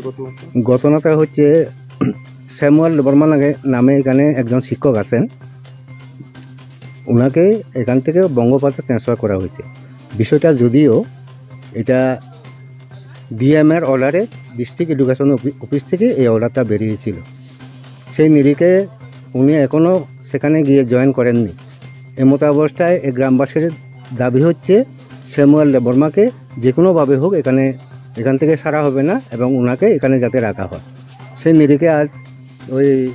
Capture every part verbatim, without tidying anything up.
ঘটনাটা? ঘটনাটা হচ্ছে স্যামুয়েল দেববর্মা নামে, নামে এখানে একজন শিক্ষক আছেন, ওনাকে এখান থেকে বঙ্গপাতে ট্রান্সফার করা হয়েছে। বিষয়টা যদিও এটা ডিএম এর অর্ডারে, ডিস্ট্রিক্ট এডুকেশন অফি-, অফিস থেকে এই অর্ডারটা বেরিয়েছিল। সেই নিরিখে উনি এখনও সেখানে গিয়ে জয়েন করেননি। এমতাবস্থায় এই গ্রামবাসীর দাবি হচ্ছে স্যামুয়েল দেববর্মাকে যে কোনোভাবে হোক এখানে, এখান থেকে ছাড়া হবে না এবং ওনাকে এখানে যাতে রাখা হয়। সেই নিরিখে আজ ওই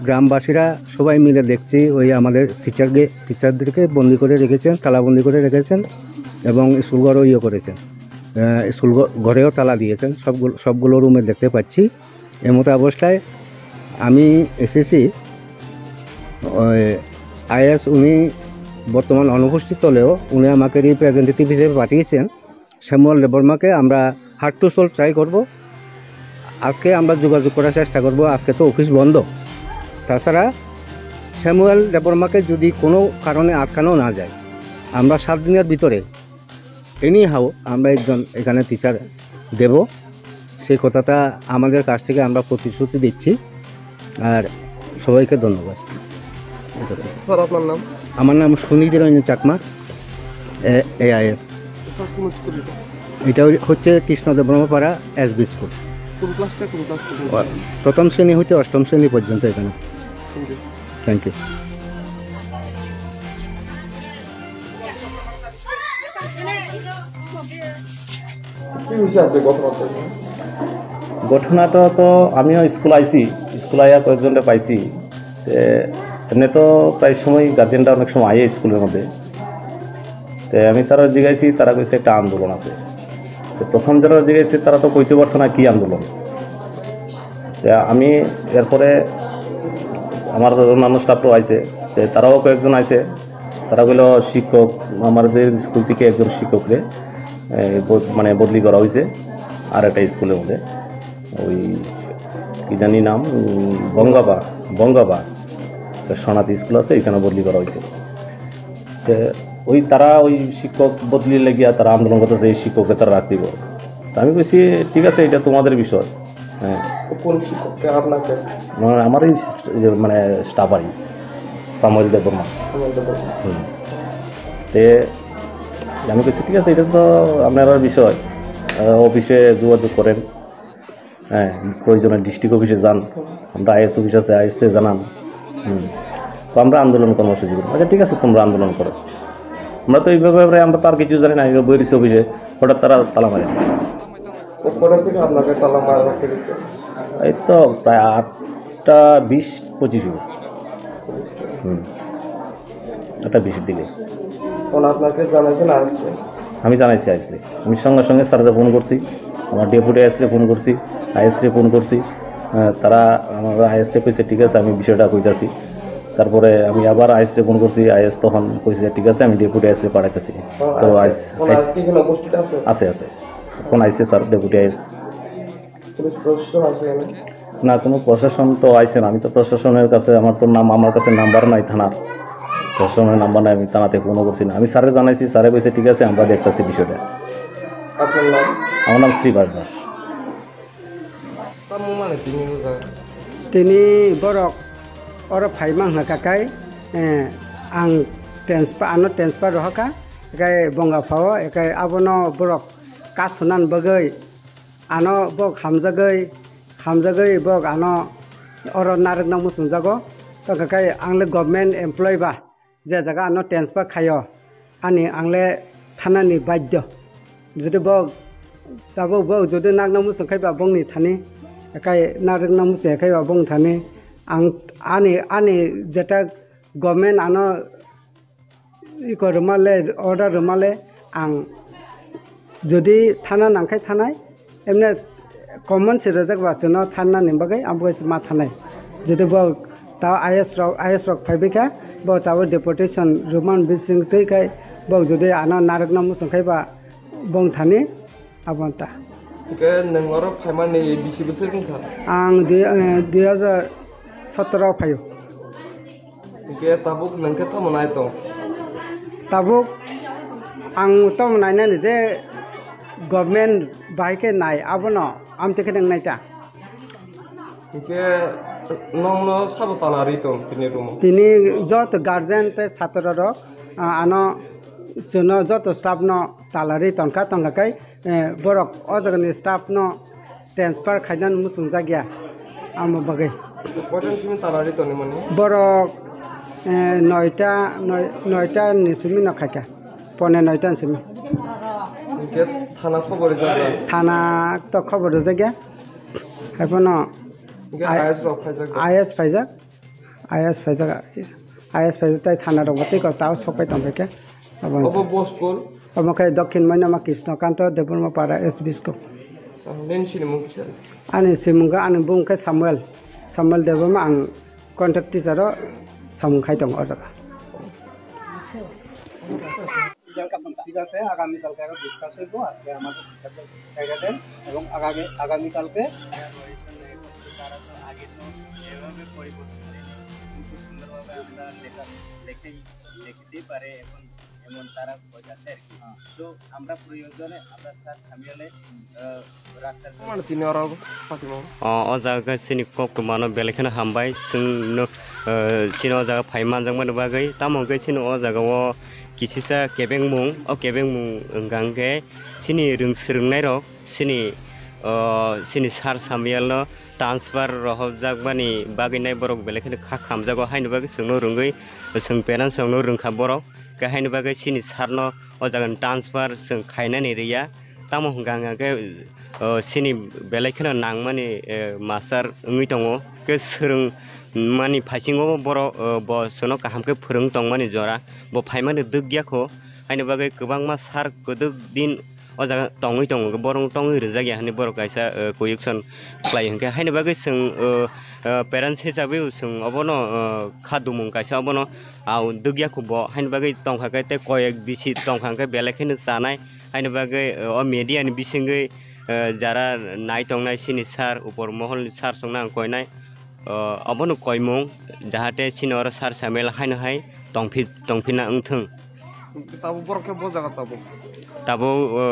গ্রামবাসীরা সবাই মিলে দেখছি, ওই আমাদের টিচারকে, টিচারদেরকে বন্দি করে রেখেছেন, তালাবন্দি করে রেখেছেন এবং স্কুলঘরও ইয়ে করেছেন, আহ, স্কুল ঘ-, ঘরেও তালা দিয়েছেন। সবগুলো, সবগুলো রুমে দেখতে পাচ্ছি। এমতো অবস্থায় আমি এসেছি, ওই আইএস উনি বর্তমান অনুপস্থিত হলেও উনি আমাকে রিপ্রেজেন্টেটিভ হিসেবে পাঠিয়েছেন। স্যামুয়েল দেববর্মাকে আমরা হার্ট টু সোল ট্রাই করব। আজকে আমরা যোগাযোগ করার চেষ্টা করব, আজকে তো অফিস বন্ধ। তাছাড়া স্যামুয়েল দেববর্মাকে যদি কোনো কারণে আটকানো না যায়, আমরা সাত দিনের ভিতরে এনিহাও আমরা একজন এখানে টিচার দেব, সেই কথাটা আমাদের কাছ থেকে আমরা প্রতিশ্রুতি দিচ্ছি। আর সবাইকে ধন্যবাদ। স্যার, আপনার নাম? আমার নাম সুনীতি রঞ্জন চাকমা, এ-, এআইএস। স্যার, কোন স্কুল এটা? এটা ওই হচ্ছে কৃষ্ণদেব ব্রহ্মপাড়া এসবি স্কুল। কোন ক্লাস থেকে কোন ক্লাস পর্যন্ত? ও, প্রথম শ্রেণী হইতে অষ্টম শ্রেণী পর্যন্ত এখানে। Thank you. Thank you. কি বিষয় আছে ঘটনাটা? ঘটনাটা তো আমিও স্কুল আইছি, স্কুল আইয়া কয়েকজনরে পাইছি। তে এমনি তো প্রায় সময় গার্জেনরা অনেক সময় আইয়ে স্কুলের মধ্যে। তে আমি তারা জিজ্ঞাসি, তারা কইছে একটা আন্দোলন আছে। তো প্রথম যারা জিজ্ঞাসি, তারা তো কইতে পারছে না কি আন্দোলন। তে আমি এরপরে আমার অন্যান্য স্টাফরাও আইছে, তে তারাও কয়েকজন আইছে। তারা কইলো শিক্ষক, আমাদের স্কুল থেকে একজন শিক্ষকরে, এ, বদ-, মানে বদলি করা হয়েছে আর একটা স্কুলের মধ্যে। ওই কি জানি নাম, উম, বঙ্গাবা, বঙ্গাবা। তো সোনাতি স্কুল আছে, ওইখানে বদলি করা হয়েছে। তো ওই তারা ওই শিক্ষক বদলি লাগিয়া তারা আন্দোলন করতেছে, এই শিক্ষককে তারা রাখতে হবে। তো আমি কইছি, "ঠিক আছে, এটা তোমাদের বিষয়।" হ্যাঁ। তো কোন শিক্ষককে আপনাকে? মানে আমার এই যে মানে স্টাফ আর কি, সামুয়েল দেববর্মা। সামুয়েল দেববর্মা। হুম। তে আমি কইছি, "ঠিক আছে, এটা তো আপনার বিষয়, আহ, অফিসে যোগাযোগ করেন, হ্যাঁ, প্রয়োজনে ডিস্ট্রিক্ট অফিসে যান, আমরা আইএস অফিস আছে, আইএস তে জানান।" হুম। তো আমরা আন্দোলন কর্মসূচি করি। "আচ্ছা, ঠিক আছে, তোমরা আন্দোলন করো।" আমরা তো এইভাবে আমরা, আমরা তো আর কিছু জানি না, এই বই দিছে অফিসে, হঠাৎ তারা তালা মারে দিছে। তো কটার দিকে আপনাকে তালা মারা রাখতে দিচ্ছে? এই তো প্রায় আটটা বিশ পঁচিশ হবে। হুম, আটটা বিশের দিকে। ফোন আপনাকে জানাইছেন আইএসএ? আমি জানাইছি আইএসএ। আমি সঙ্গে সঙ্গে স্যারকে ফোন করছি, আমার ডেপুটি আইএসএ ফোন করছি, আইএসএ ফোন করছি। আহ, তারা আমার আইএসএ কইছে, "ঠিক আছে, আমি বিষয়টা কইতাছি।" তারপরে আমি আবার আইএসএ ফোন করছি, আইএস তখন কইছে, "ঠিক আছে, আমি ডেপুটি আইএসএ পাঠাইতেছি।" তো আইএস, আইএস কি এখানে উপস্থিত আছে? আছে, আছে। এখন আইসে স্যার, ডেপুটি আইএস। পুলিশ প্রশাসন আছে এখানে? না, কোনো প্রশাসন তো আইসে না। আমি তো প্রশাসনের কাছে, আমার তো নাম, আমার কাছে নাম্বার নাই থানার। প্রশাসনের নাম্বার নাই, আমি থানাতে ফোনও করছি না। আমি স্যারকে জানাইছি, স্যারে কইছে, "ঠিক আছে, আমরা দেখতাছি বিষয়টা।" আপনার নাম? আমার নাম শ্রীবাস Das. Tamo mane tini wngkha? Tini borok oro phai mankha kakai, eh, ang transfer, ano transfer rohorkha, ekai bonga phao, ekai abono borok kasunani bagwi ano bok hamjagwi, hamjagwi bok ano oro narwkna muchungjago, tongkha kai ang le government employee ba. Je jaga ano transfer khaio, ani ang le thanani badhyo. Jodi bo tabuk bo jodi nakna muchung khai ba bongni thani, ekai narwkna muchung khai ba bongni thani, ang ani, ani jeta government ano iko rwma le, order rwma le, ang jodi thana nangkhai thanai, emne common se rwjak ba chwngno thanani bagwi, abo se ma thanai. Jodi bo ta I S rok, I S rok phaibai kha, bo tabuk deputation rwman bising twi khai, bo jodi ano narwkna muchung khai ba bong thani, abo ta. Hwnkhe nwng oro phaimani bisi bwswk wngkha? Ang dui, eh, dui hajar sotoro phaio. Hwnkhe tabuk nwng khe tamo nai tong? Tabuk ang tamo nainani je government bahai khe nai abono. Amtwi khe nwng naita. Hingke nongno sabo tala ri tong tini room o? Tini joto guardian tei satro rok, ah, ano chwngno joto staff no tala ri tongkha, tongkha khe, eh, borok o jagani staff no transfer khainani muchungjak ya, amo bagwi. Koitan simi tala ri tongmani? Borok, eh, noita, noi-, noita ni simi no khaikha, pone noita ni simi. Hingke thana khobor rijak na? Thana to khobor rijak ya. Haiphano Hingke I-, I S rok phaijak da? I S phaijak. I S phaijak, I S phaijak tei thana rok bo tei kok tao sokpai tongphaikha. Abo bo school? Omo khe Dokhin Mainama Krishna Kanto Debbarma Para S B school. Oh, nini sinimung kisa? Ani simung khe, ani bung khe Samuel, Samuel Debbarma, ang contact teacher o samung khai tongo o jaga. ঠিক আছে, আগামীকালকে আরো ডিসকাস হইব। আজকে আমাদের টিচারদের সাইডে দেন এবং আগামী, আগামীকালকে তারা তো আগে তো এভাবে পরিবর্তন হয়নি, কিন্তু সুন্দরভাবে আমরা লেখা, লেখে, লিখতেই পারে এখন, এমন তারা বোঝাচ্ছে আর কি। তো আমরা প্রয়োজনে আমরা স্যার সামিয়ালে, আহ, রাস্তার Mano tini oro Fatima. O, o jaga chini koktwmano belai kheno hambai. Chwng no, eh, chini o jaga phai manjakmani bagwi. Tamo hwnkhe chini o jaga o kisisa kebengmung, o kebengmung wngkha hwnkhe chini rwng-, swrwngnairok, chini, o, chini sir Samuelno transfer rohorjakmani bagwi nai borok belai kheno kha khamjago. Haini bagwi chwngno rwngwi, chwng parents rokno rwngkha borok. Khe haini bagwi chini sir no o jaga ni transfer chwng khainani rwya. Tamo hwnkha hwnkha khe, o, chini belai kheno nangmani, eh, master wngwi tongo. Khe swrwngmani phaisingo bo borok, o, bo chwngno kaham khe phwrwng tongmani jora. Bo phaimani dwk ya kho. Haini bagwi kwbangma sir kwdwk din o jaga tongwi tongo, borok tongwi rijak ya hinwi borok kaisa, eh, kuyuk son khlai hwnkhe. Haini bagwi chwng, eh, eh, parents hisabe chwng obono, eh, kha dumung kaisa obono, ah, dwk ya kho bo. Haini bagwi tongkha khe tei koyek bisi tongkha hwnkhe belai kheno chanai. Haini bagwi, eh, o media ni bisingwi, eh, jara nai tongnai chini sir, upor mohol ni sir songno ang koinai. O, obono koimung, jahate chini oro sir Samuel haino hai tongphi-, tongphina wngthung. Tabuk borok khe bo jaga tabuk? Tabuk, o,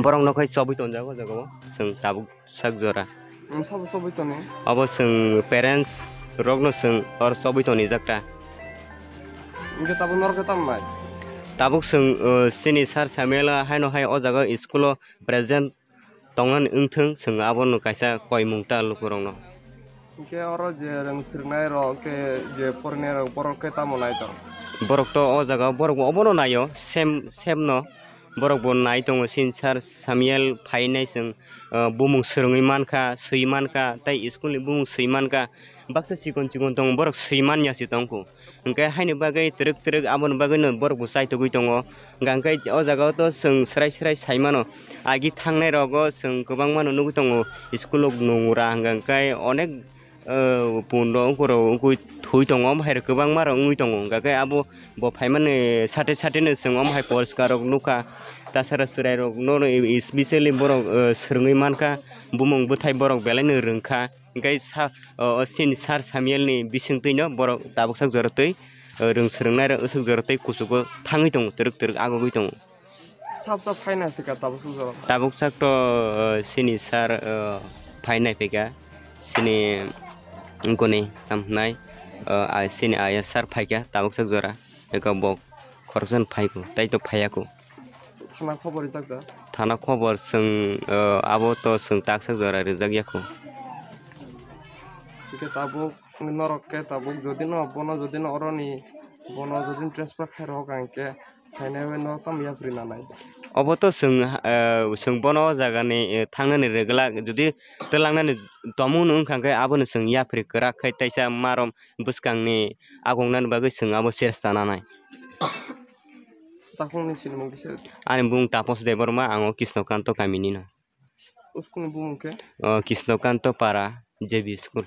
borok no khai chobwi tonjago o jaga o, chwng tabuk sak jora. Hmm, sabo chobwi toni? Abo chwng parents rok no chwng or chobwi toni jakta. Hingke tabuk norok khe tamo nai? Tabuk chwng, o, chini sir Samuel haino hai o jaga school o present tongnani wngthung, chwng abono kaisa koimung ta lukurokno. Hingke oro je rwng swrwngnairok khe je porinai rok borok khe tamo nai tong? Borok to o jaga borok bo obono naio, same, same no. Borok bo nai tongo, chini sir Samuel phainai chwng, ah, bumung swrwngwi mankha, swi mankha, tei school ni bumung swi mankha. Baksa chikon chikon tongo, borok swi manya se tongkhu. Hwnkhe haini bagwi twrwk twrwk aboni bagwino borok bo chaitugwi tongo. Hwnkhe o jaga o to chwng swrai swrai sai mano. Agi thangnai rogo chwng kwbangma no nugwi tongo. School o nungra hwnkhe onek, eh, pundo ungkuro ungkui thui tongo. Omo hai rok kwbangma rok wngwi tongo. Hwnkhe abo bo phaimani sate sate no chwng omo hai poriskar rok nukha. Tasara chwrai rok no, no, specially borok, eh, swrwngwi mankha. Bumung bwthai borok belai no rwngkha. Hingke sa, o, o, chini sir Samuel ni bisingtwi no borok tabuk sak jora twi, o, rwng swrwngnairok swk jora twi kuchugo thangwi tongo, twrwk twrwk agogwi tongo. Sab sab phaina phika tabuk sak jora? Tabuk sak to, o, chini sir, o, phainai phika, chini goni tamo hwnai, o, a, chini ayang sir phaikha tabuk sak jora, eko bo khoroksa no phaikho, tei to phaiya kho. Thana khobor rijak da? Thana khobor chwng, o, abo to chwng taksa jora rijak ya kho. Hingke tabuk norok khe tabuk jodi no bono jodi no oroni bono jodi no transfer khai rok ang khe phainai bai norok tamo yapri nanai? Obo to chwng, o, chwng bono o jaga ni, o, thangnani regla jodi twlangnani tomung no wngkha khe abono chwng yapri kwrak khai taisa marom bwskang ni agong nani bagwi chwng abo chesta nanai. Takhukni sinimung kisa? Ani bung Tapos Debbarma, ang o Krishnokanta kamini no. O school ni bumung khe? O Krishnokanta Para J B school.